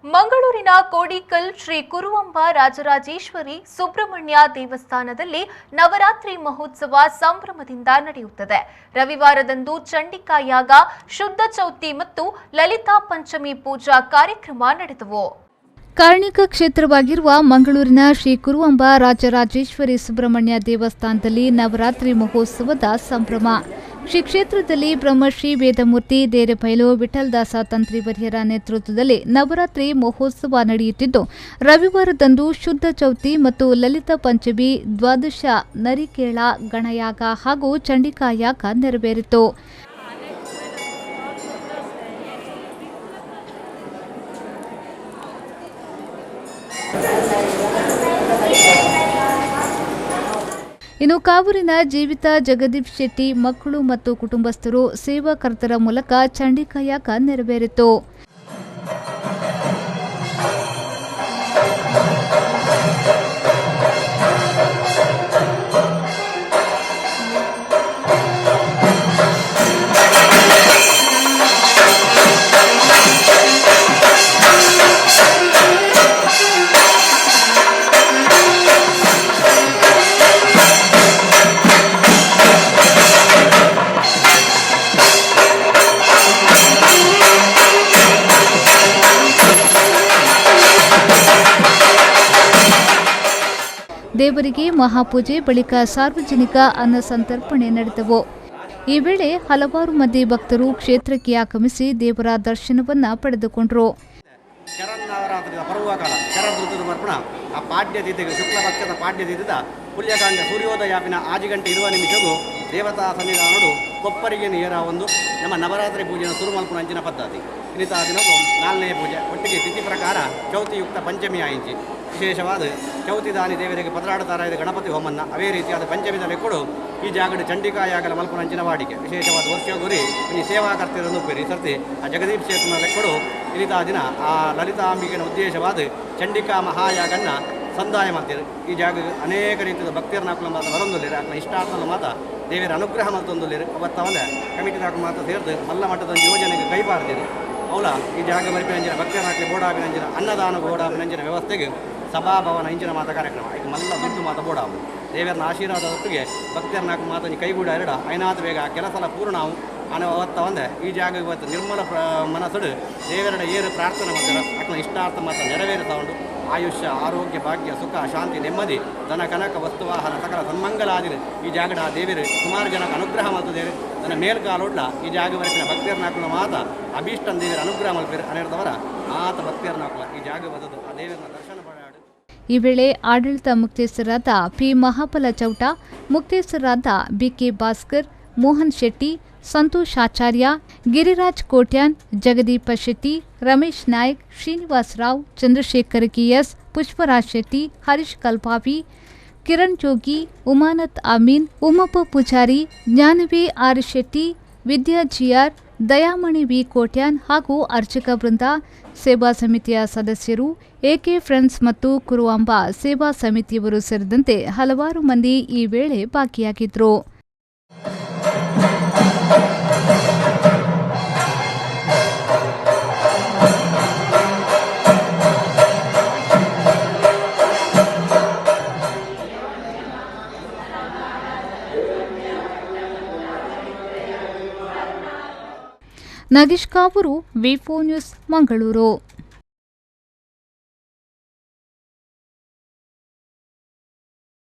ಮಂಗಳೂರಿನ ಕೋಡಿಕಲ್ ಶ್ರೀ ಕುರುವಂಬ ರಾಜರಾಜೇಶ್ವರಿ ಸುಬ್ರಹ್ಮಣ್ಯ ದೇವಸ್ಥಾನದಲ್ಲಿ ನವರಾತ್ರಿ ಮಹೋತ್ಸವ ಸಂಭ್ರಮದಿಂದ ನಡೆಯುತ್ತದೆ. ರವಿವಾರದಂದು ಚಂಡಿಕಾ ಯಾಗ, ಶುದ್ಧ ಚೌತಿ ಮತ್ತು ಲಲಿತಾ ಪಂಚಮಿ ಪೂಜಾ ಕಾರ್ಯಕ್ರಮ ನಡೆದವು. ಕಾರ್ಣಿಕ ಕ್ಷೇತ್ರವಾಗಿರುವ ಮಂಗಳೂರಿನ ಶ್ರೀ ಕುರುವಂಬ ರಾಜರಾಜೇಶ್ವರಿ ಸುಬ್ರಹ್ಮಣ್ಯ ದೇವಸ್ಥಾನದಲ್ಲಿ ನವರಾತ್ರಿ ಮಹೋತ್ಸವದ ಸಂಭ್ರಮ. ಶ್ರೀ ಕ್ಷೇತ್ರದಲ್ಲಿ ಬ್ರಹ್ಮಶ್ರೀ ವೇದಮೂರ್ತಿ ದೇರೆಬೈಲು ವಿಠಲದಾಸ ತಂತ್ರಿವರ್ಯರ ನೇತೃತ್ವದಲ್ಲಿ ನವರಾತ್ರಿ ಮಹೋತ್ಸವ ನಡೆಯುತ್ತಿದ್ದು, ರವಿವಾರದಂದು ಶುದ್ಧ ಚೌತಿ ಮತ್ತು ಲಲಿತಾ ಪಂಚಮಿ, ದ್ವಾದಶ ನರಿಕೇಳ ಗಣಯಾಗ ಹಾಗೂ ಚಂಡಿಕಾಯಾಗ ನೆರವೇರಿತು. ಇನ್ನು ಕಾವೂರಿನ ಜೀವಿತ ಜಗದೀಪ್ ಶೆಟ್ಟಿ ಮಕ್ಕಳು ಮತ್ತು ಕುಟುಂಬಸ್ಥರು ಸೇವಾಕರ್ತರ ಮೂಲಕ ಚಂಡಿಕಾಯಾಗ ನೆರವೇರಿತು. ದೇವರಿಗೆ ಮಹಾಪೂಜೆ ಬಳಿಕ ಸಾರ್ವಜನಿಕ ಅನ್ನಸಂತರ್ಪಣೆ ನಡೆದವು. ಈ ವೇಳೆ ಹಲವಾರು ಮಂದಿ ಭಕ್ತರು ಕ್ಷೇತ್ರಕ್ಕೆ ಆಗಮಿಸಿ ದೇವರ ದರ್ಶನವನ್ನ ಪಡೆದುಕೊಂಡರು. ಶರನ್ನವರಾತ್ರಿದ ಪರ್ವಕಾಲ ಶರದ್ ಋತುದ ಬರ್ಪಣ ಆ ಪಾಡ್ಯ ತಿಥಿಗೆ ಶುಕ್ಲ ಪಕ್ಷದ ಪಾಡ್ಯ ತಿಥಿದ ಪುಲ್ಯಕಾಂಡ ಸೂರ್ಯೋದಯಾಪಿನ 6 ಗಂಟೆ 20 ನಿಮಿಷಗೂ ದೇವತಾ ಸನ್ನಿಧಾನಡು ಕೊಪ್ಪರಿಗೆ ನೇರ ಒಂದು ನಮ್ಮ ನವರಾತ್ರಿ ಪೂಜೆಯ ಸುರು ಮಲ್ಪುನ ಅಂಚಿನ ಪದ್ಧತಿ. ಇನ್ನಿತ ದಿನವು ನಾಲ್ನೇ ಪೂಜೆ ಒಟ್ಟಿಗೆ ತಿಥಿ ಪ್ರಕಾರ ಚೌತಿಯುಕ್ತ ಪಂಚಮಿ ಆಯಿಂಚಿ ವಿಶೇಷವಾದ ಚೌತಿ ದಾನಿ ದೇವರಿಗೆ ಪದರಾಡು ಗಣಪತಿ ಹೋಮನ್ನ ಅವೇ ರೀತಿಯಾದ ಪಂಚಮಿದಲ್ಲಿ ಕೂಡ ಈ ಜಾಗಡು ಚಂಡಿಕಾಯಾಗಲ ಮಲ್ಪುನ ಅಂಚಿನ ವಾಡಿಕೆ. ವಿಶೇಷವಾದ ವರ್ಷ ಗುರಿ ಈ ಸೇವಾಕರ್ತಿರನ್ನು ಉಪ್ಪೇರಿ. ಈ ಸರ್ತಿ ಆ ಜಗದೀಪ್ ಶೇಖರ್ನ ಲೆಕ್ಕಡು ಇನ್ನಿತ ದಿನ ಆ ಲಲಿತಾಂಬಿಕೆನ ಉದ್ದೇಶವಾದ ಚಂಡಿಕಾ ಮಹಾಯಾಗನ್ನ ಸಂದಾಯ ಮಾಡ್ತೀರಿ. ಈ ಜಾಗ ಅನೇಕ ರೀತಿಯ ಭಕ್ತಿಯರ್ನಾಕುಲ ಮಾತ ಬರೊಂದುಲ್ಲೇರು, ಅಕ್ಲ ಇಷ್ಟಾರ್ಥಲ ಮಾತ ದೇವರ ಅನುಗ್ರಹ ಮಲ್ತೊಂದುಲ್ಲೇರು. ಅವತ್ತವಲ್ಲ ಕಮಿಟಿದಾಕುಲು ಮಾತ ಸೇರ್ದು ಮಲ್ಲ ಮಟ್ಟದ ಒಂದು ಯೋಜನೆಗೆ ಕೈಪಾಡ್ತೀರಿ. ಅವಲ ಈ ಜಾಗ ಮರಿಪಿನಂಚಿನ ಭಕ್ತಿಯರ್ನಾಕ್ಲಿ ಬೋಡಾಪಿನಂಚಿನ ಅನ್ನದಾನ ಬೋಡಾಪಿನಂಚಿನ ವ್ಯವಸ್ಥೆಗೆ ಸಭಾಭವನ ಇಂಚಿನ ಮಾತ ಕಾರ್ಯಕ್ರಮ. ಈಗ ಮಲ್ಲ ದುಡ್ಡು ಮಾತ ಬೋಡಾವು ದೇವರನ್ನ ಆಶೀರ್ವಾದದೊಟ್ಟಿಗೆ ಭಕ್ತಿಯರ್ನಾಕು ಮಾತ ಕೈಗೂಡ ಎರಡ ಐನಾಥ ಬೇಗ ಆ ಕೆಲಸಲ ಪೂರ್ಣ ಅನ ಅವತ್ತ ಒಂದೆ ಈ ಜಾಗ ಇವತ್ತು ನಿರ್ಮಲ ಮನಸ್ಸುಡು ದೇವರಡ ಏರು ಪ್ರಾರ್ಥನೆ ಮಾಡ್ತಾರೆ. ಅಕ್ಲ ಇಷ್ಟಾರ್ಥ ಮಾತ ನೆರವೇರಿಸಕೊಂಡು ಆಯುಷ್ಯ, ಆರೋಗ್ಯ, ಭಾಗ್ಯ, ಸುಖ, ಶಾಂತಿ, ನೆಮ್ಮದಿ, ಧನ, ಕನಕ, ವಸ್ತುವಾಹನ, ಸಕಲ ಸನ್ಮಂಗಲಾದಿನ ಈ ಜಾಗಡ ಆ ದೇವರು ಸುಮಾರು ಜನಕ್ಕೆ ಅನುಗ್ರಹ ಮಾಡ್ತದೇರು. ತನ್ನ ಮೇಲ್ಕಾಲೊಡ್ಲ ಈ ಜಾಗ ವರೆಗಿನ ಭಕ್ತಿಯರ್ನಾಕುಲ ಮಾತ ಅಭೀಷ್ಟನ್ ದೇವರ ಅನುಗ್ರಹ ಮಲ್ಪೇರು ಅನೇರ್ದವರ ಆತ ಭಕ್ತಿಯರ್ನಾಕುಲ ಈ ಜಾಗ ಬದದು ಆ ದೇವರನ್ನ ದರ್ಶನ ಪಡೆಯಾಡು. ಈ ವೇಳೆ ಆಡಳಿತ ಮುಕ್ತೇಸರಾದ ಪಿ ಮಹಾಬಲ ಚೌಟ, ಮುಕ್ತೇಸರಾದ ಬಿಕೆ ಭಾಸ್ಕರ್, ಮೋಹನ್ ಶೆಟ್ಟಿ, ಸಂತೋಷ್ ಆಚಾರ್ಯ, ಗಿರಿರಾಜ್ ಕೋಟ್ಯಾನ್, ಜಗದೀಪ ಶೆಟ್ಟಿ, ರಮೇಶ್ ನಾಯ್ಕ್, ಶ್ರೀನಿವಾಸ್ ರಾವ್, ಚಂದ್ರಶೇಖರ್ ಕೆಎಸ್, ಪುಷ್ಪರಾಜ್ ಶೆಟ್ಟಿ, ಹರೀಶ್ ಕಲ್ಪಾವಿ, ಕಿರಣ್ ಜೋಗಿ, ಉಮಾನತ್ ಅಮೀನ್, ಉಮ್ಮಪ್ಪ ಪೂಜಾರಿ, ಜ್ಞಾನವಿ ಆರ್ ಶೆಟ್ಟಿ, ವಿದ್ಯಾ ಜಿಆರ್, ದಯಾಮಣಿ ವಿ ಕೋಟ್ಯಾನ್ ಹಾಗೂ ಅರ್ಚಕ ವೃಂದ, ಸೇವಾ ಸಮಿತಿಯ ಸದಸ್ಯರು, ಎಕೆ ಫ್ರೆಂಡ್ಸ್ ಮತ್ತು ಕುರುವಾಂಬ ಸೇವಾ ಸಮಿತಿಯವರು ಸೇರಿದಂತೆ ಹಲವಾರು ಮಂದಿ ಈ ವೇಳೆ ಭಾಗಿಯಾಗಿದ್ದರು. Nagesh Kavoor, V news, Mangaluru.